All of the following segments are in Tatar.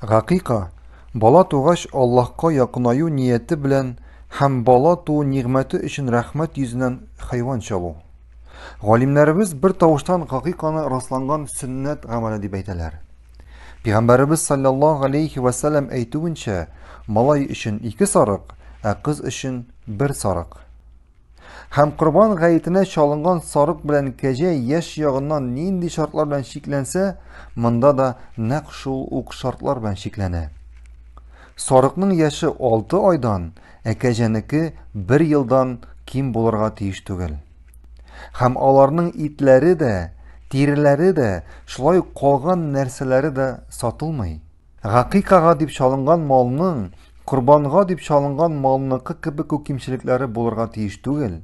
Гакыйка, бала тугач Аллаһка якынаю нияте белән һәм бала туу нигъмәте өчен рәхмәт йөзеннән хайван чалу. Галимнәребез бер тавыштан гакыйканы расланган сөннәт гамәле дип әйтәләр. Пәйгамбәребез саллаллаһу алейхи ва сәлләм әйтүенчә, малай өчен ике сарык, ә кыз өчен бер сарык. Һәм корбан гаетенә чалынган сарык белән кәҗә яшь ягыннан нинди шартлар белән чикләнсә, монда да нәкъ шул ук шартлар белән чикләнә. Сарыкның яше 6 айдан, ә кәҗәнеке 1 елдан ким булырга тиеш түгел. Һәм аларның итләре дә, тиреләре дә, шулай ук калган нәрсәләре дә сатылмый. Гакыйкага дип чалынган малның, корбанга дип чалынган малныкы кебек үк кимчелекләре булырга тиеш түгел.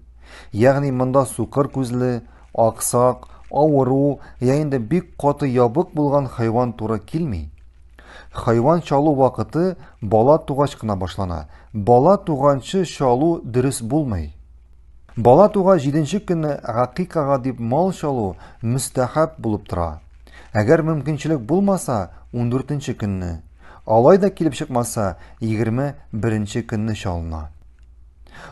Ягъни монда сукыр күзле, аксак, авыру я инде бик каты ябык булган хайван туры килми. Хайван чалу вакыты бала тугач кына башлана. Бала туганчы чалу дөрес булмый. Бала тугач җиденче көнне гакыйкага дип мал чалу мөстәхәб булып тора. Әгәр мөмкинчелек булмаса, ундүртенче көнне. Алай да килеп чыкмаса, 21 көнне чалына.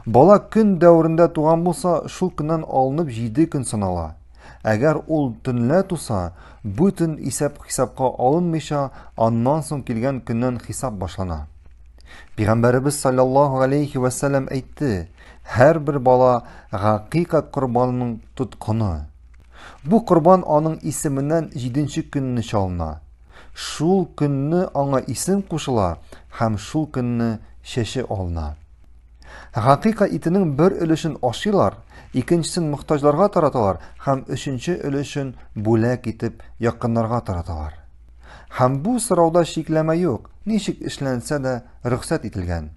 Бала көн дәверендә туган булса, шул көннән алынып 7 көн санала. Әгәр ул төнлә туса, бу төн исәп-хисапка алынмыйча, аннан соң килгән көннән хисап башлана. Пәйгамбәребез саллаллаһу алейхи вә сәлләм әйтте, һәрбер бала гакыйка корбанының тоткыны. Бу корбан аның исеменнән җиденче көнне чалына. Шул көнне аңа исем кушыла һәм шул көнне чәче алына. Гакыйка итенең бер өлешен ашыйлар, икенчесен мохтаҗларга тараталар һәм өченче өлешен бүләк итеп якыннарга тараталар. Һәм бу сорауда чикләмә юк, ничек эшләнсә дә рөхсәт ителгән.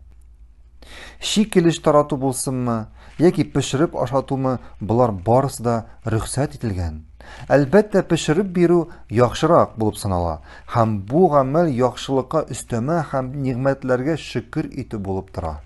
Чи килеш тарату булсынмы, яки пешереп ашатумы, болар барысы да рөхсәт ителгән. Әлбәттә, пешереп бирү яхшырак булып санала, һәм бу гамәл яхшылыкка өстәмә һәм нигъмәтләргә шөкер итү булып тора.